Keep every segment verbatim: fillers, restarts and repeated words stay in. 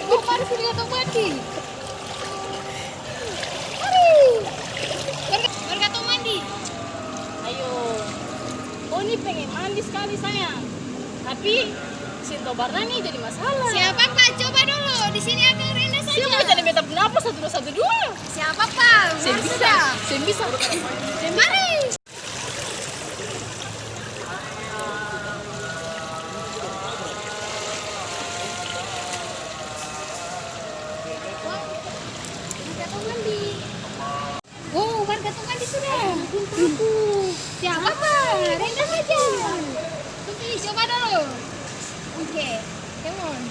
Mau mari sini katong mandi. Mari. Mari, mari katong mandi. Ayo. Oh, ini pengen mandi sekali, sayang. Tapi seng tau barna ni jadi masalah. Siapa, Pak? Coba dulu. Di sini akang renda saja. Siapa jadi beta pung apa satu dua, satu dua? Siapa, Pak? Seng bisa, seng bisa. Mari. Oh, warga tuh mandi sudah. Siapa, Pak? Renda saja. Oke, coba dulu. Oke, come on.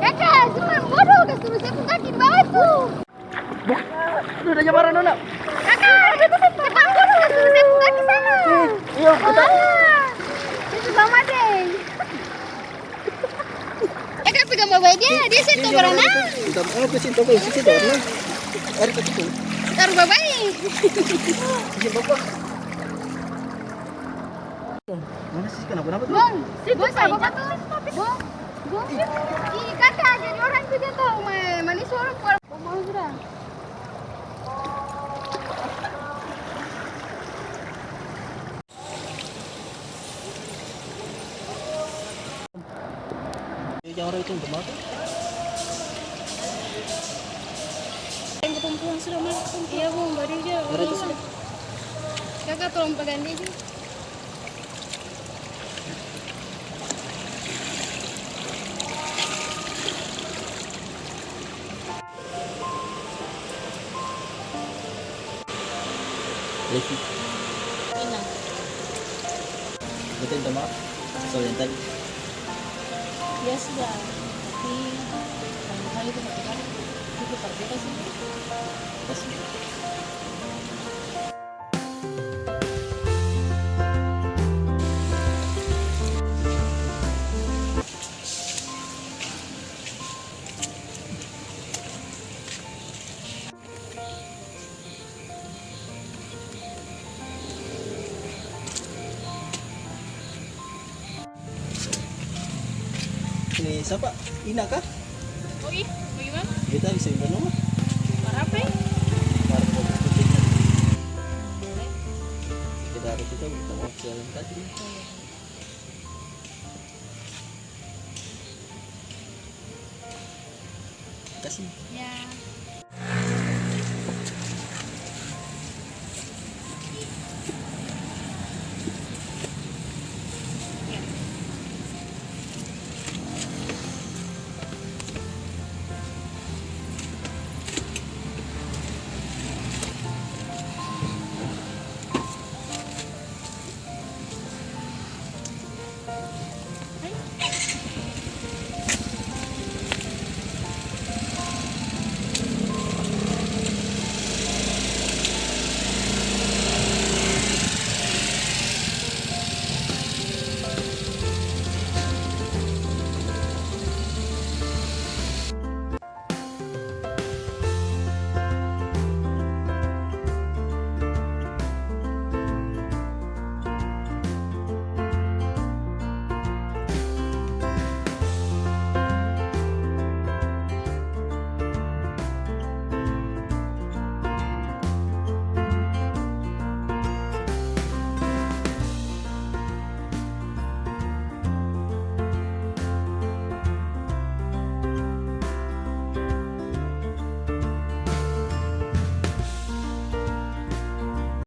Kaka, su pung bodoh, kas turus se pung kaki batu. Duh, duh, udah jabaran, Nona. Kaka, su pung bodoh, kas turus se pung kaki sana. Iya, betul. Alah, itu sama deh. Eh, Kak, pegang babai dia, dia seng tau barana. Pegang, oh, dia seng tau, seng tau barana. Taruh babai. Mana sih, kenapa, kenapa tuh? Bong, bong, sa bawa tuh. Bong, bong. Ih, Kaka, jadi orang tuh dia tau, ma-, manis orang. Bong, bong, sudah. Jang orang itu untuk makan. Yang katong pulang sudah, Mas. Iya, Bu, baru dia. Baru dia sudah. Kaka tolong pegang dia juga. Levi. Inang. Beta minta maaf soal yang tadi. Ya sudah, tapi lain kali beta tidak, itu berbeda sih. Makasih. Eh, sapa? Ina ka? Oh, ih, bagaimana? Beta bisa minta nomor? Barapa, eh? Barapa? Boleh. Sekedar kita minta maaf jalan tadi. Oh, iya. Makasih. Ya.